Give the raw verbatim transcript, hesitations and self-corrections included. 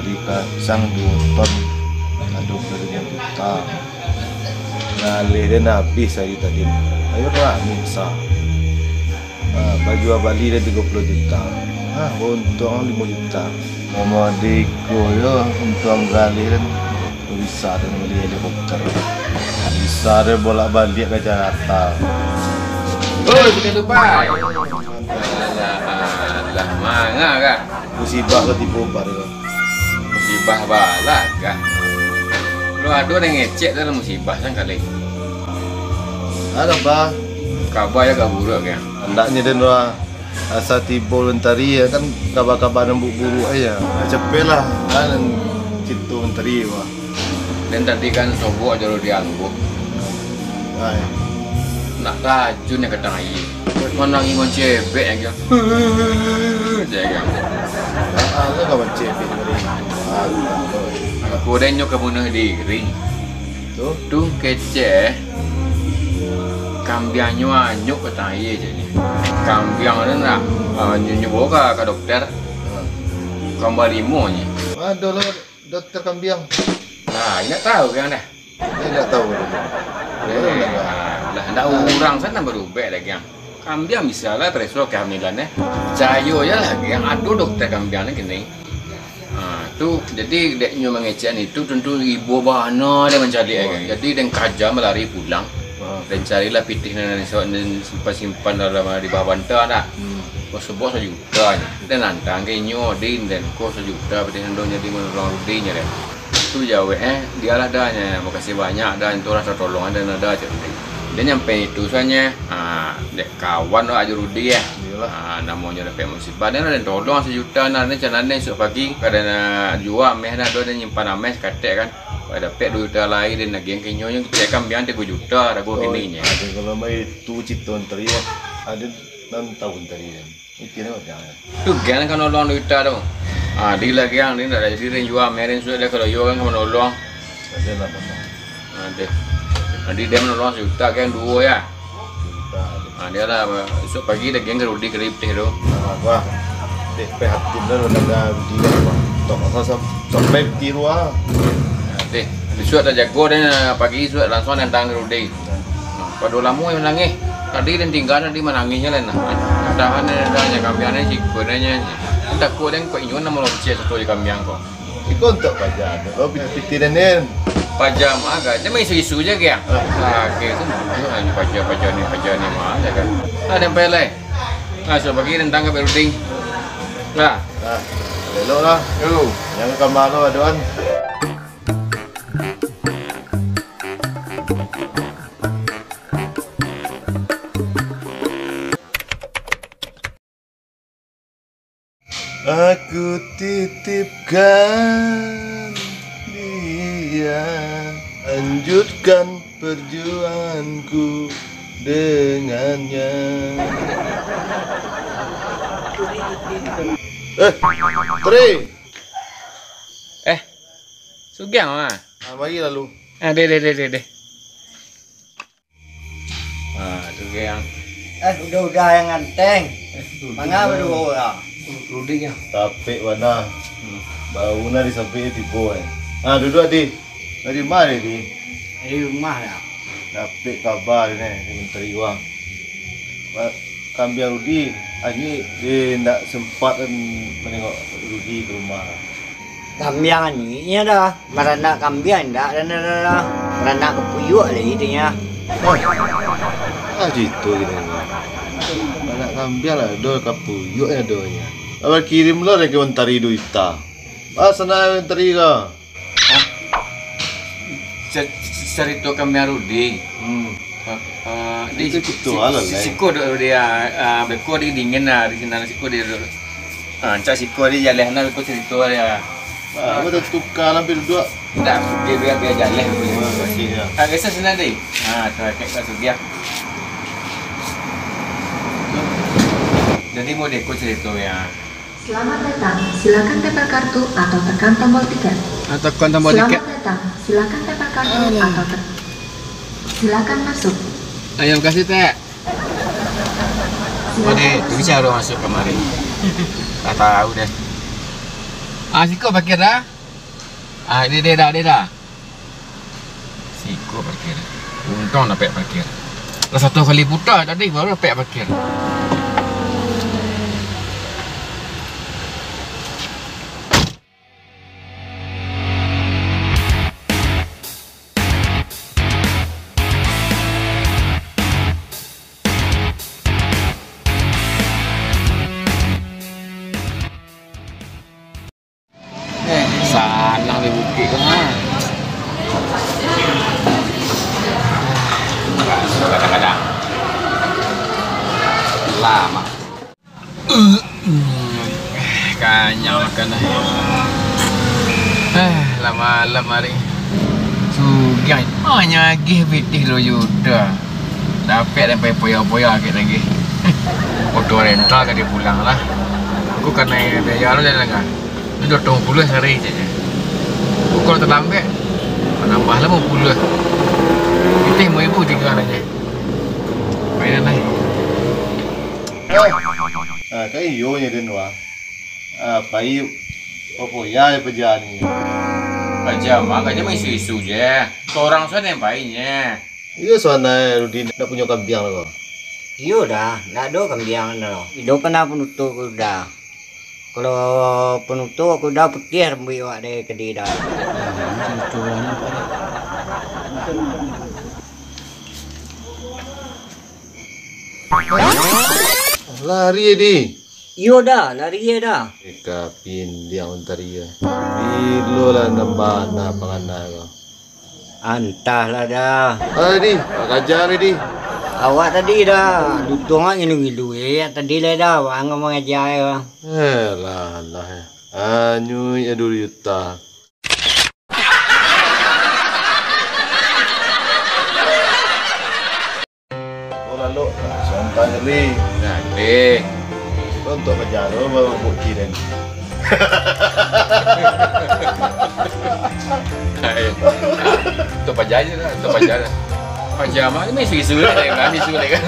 Bali kacang duo ton, ado duo juta. Galeh den abih sahari tadi. Ayo lah, minsa. Ah, bajua bali den tigo puluah juta. Ah, untuang limo juta. Mama deko yo, untuang galeh den. Bisa den bali helikopter. Bisa den bolak-baliak ka Jakarta. Oi, bukan tu, Pak. Alah, alah, manga kah? Musibah ko tibo, Pak, tu. Musibah bala kah? Lo ado nan ngecek dalam musibah sangkali. Alah, Bah. Kaba yo agak buruak, kah? Andaknyo den, Bah. Asa tibo Mentari, yo kan, kaba-kaba nan buruak-buruak aja. Nah, capeklah, kan, cinto Mentari, Bah. Den tadi kan sobok jo di angguak. Ai. Nak tajun nyo ka tangah aia. Manangih mancebek aja. Cek kan. Ah, ah, tu kawan cebek tadi. Ah, tu. Angku den nyo ka bunuh diri. Tu? Tu kecek, kambiangnyo anyuik ka tangah aia, cek ni. Kambiang tu nak, ah, nyo, nyo bawa ka, ka dokter. Hmm. Kamba limo ni. Aduh lah. Dokter kambiang. Nah, indak tahu kan dah. Indak tahu. Eh, lah, ndak urang sana barubek dah, Gang. Kambiang bisa lah pareso kehamilan, eh. Cayo je lah, Gang. Ado dokter kambiang ni kini. Ha, tu, jadi, dek nyo mangecek itu, tentu ibo bana dia mancaliak, eh, Gang. Jadi, den kaja malari pulang. Ha. Den carilah pitih nan, nan, nan simpan-simpan dalam, di bawah banta dah. Hmm. Bos-bos sajo. Kan, den nantang ka inyo, Din, den, ko sajuta pitih nan ado nyo, Din, manolong Rudi nyo, den. Tu jawek, eh, dialah dah nyo, makasih banyak dah, itu lah tatolong den ado, cek Rudi. Den nyampe itu sajo, ah, dek kawan lah jo Rudi, eh. Iyolah. Ah, namonyo dapek musibah, den lah den tolong sajuta, nah, den, cak nan den, esok pagi, ka den, ah, jua ameh, nah, ado den nyimpan ameh saketek, kan. Kalau dapek duo juta lai, den agiah ka inyo, nyo kecek kambiang tigo juta, rago kini nyo. Aduh, kalau mah itu cito Mentari, ah, den nan tahu Mentari, den. Itu lah, jangan. Tu Gang ka nolong duit tu. Ah, di lagi yang ni ndak jadi den jua, ameh den sudah dah, kalau yo kan ka nolong. Ada lah, Bang. Ah, deh. Nanti dia nolong sajuta, Gang, duo ya. Sajuta, deh. Ah, dia lah, esok pagi dah Gang ka Rudi ka Riptih tu. Ah, wah. Dek prihatin dah, udah ada Rudi dah, Bang. Tok asal sam-, sampai tiru ah. Ah, deh. Esok dah jago den, pagi esok langsung nantang ka Rudi. Nah, pado lamo yang manangih. Tadi den tingga tadi manangihnyo lah, nah. Tahan den, dah, nyo kambiang den, siko den nyo. Takut den, kok inyo nan malonce sato di kambiang ko. Iko untuak paja tu, lo piti-piti den, den. Paja mah agak, den maisu-isu je, Gang. Ah. Ah, oke, tu mah, paja, paja ni, paja ni mah, ya kan. Ah, den pai lai. Ah, esok pagi den tangkap Rudi. Nah. Ah, elok lah. Yo. Jangan ka malu aduan. Aku titipkan dia, lanjutkan perjuanganku dengannya. Eh, Tri. Eh, Sugiang mah. Ah, mari lalu. Ah, deh, deh, deh, deh, deh. Ah, tu Gang. Eh, udah-udah yang ganteng. Eh, Rudi. Manga berdua orang? Rudi ya. Tapek bana. Hmm. Baru nah disampaikan tibo, eh. Ah, duduk, Adi. Dari mana, Di? Dari rumah lah. Dapek kabar ni, dari Menteri Wang. Ba-, kambiang Rudi, ah, ni dia ndak sempat kan menengok Rudi ke rumah. Kambiang anyuiknyo dah, baranak kambiang indak, dah, dah, dah, dah. Baranak kapuyuak lai itu nyo. Ah, cerito gini. Baranak kambiang lah, ado kapuyuak ado nyo. Abang kirim lah dari Menteri duit ta. Ah, sana Menteri ka. Hah? Ca-, ca-, carito kambiang Rudi. Hmm. Ah, ah, di itu si-, cerito si-, lah, si-, lai. Siko dek Rudi, ah, ah, beko di dingin lah, di sinan siko di, ah, cak siko di jaleh nah, beko carito dia. Ah, apa tu, tukar lah, ambil duduk. Ndak, dia biar, biar jaleh dulu. Oh, okey, ya. Ah, biasa sinan, Di. Ah, tu, kek kat Sugiah. Jadi, mau deko carito ya. Selamat datang, silakan tempel kartu atau tekan tombol tiket. Ah, tekan tombol tiket. Selamat datang, silakan tempel kartu atau te-, silakan masuk. Ayo, makasih, Tek. Silakan masuk. Oh, deh, tu bisa orang masuk kamari. Tak tahu deh. Ah, siko parkir dah. Ah, dia, dia dah, dia dah. Siko parkir. Untung dapek parkir. Lah satu kali puta tadi baru dapek parkir. Eh, sanang di bukik tu, ha. Kadang-kadang. Lama. Kanyang makan dah. Eh, lah malam hari. Sugih. Hanyo agih pitih duo juta. Dapek sampai poyo-poyo agih lagi. Oto rental ka dipulang lah. Aku kanai biaya lo dah dengar. Ni duo ratus limo puluah sahari je. Aku kalau talambek, manambah lah limo puluah. Pitih limo ribu tigo hari je. Mainan lah. Ah, ka iyo nyo den wah. Ah, pai, opo ya paja ni? Paja mah, kaja mah isu-isu je. Sorang sajo nan pai nye. Iyo, suanai Rudi ndak punyo kambiang ko. Iyo dah, ndak ado kambiang doh. Ido kana panutuik ko dah. Kalau panutuik ko dah putiah rambuik awak dek kedi dah. Lari, Di. Iyo dah, lari dah. Eka pindiang untari. Bilo lah nambah anak pangana ko. Antahlah dah. Ah, Di, bakaja ni, Di. Awak tadi dah, duduang ngilu-ngilu, eh, tadi lah dah, awak angah mangaja, eh. Eh, lah, lah, eh. Anyu ya dulu yuta. Oh, lalu, suantang kali. Nah, deh. Kau untuk paja lo, baru bukti dan. Hai. Untuk paja je lah, untuk paja lah. Paja mah, ini isu-isu lah, yang kami isu lah kan.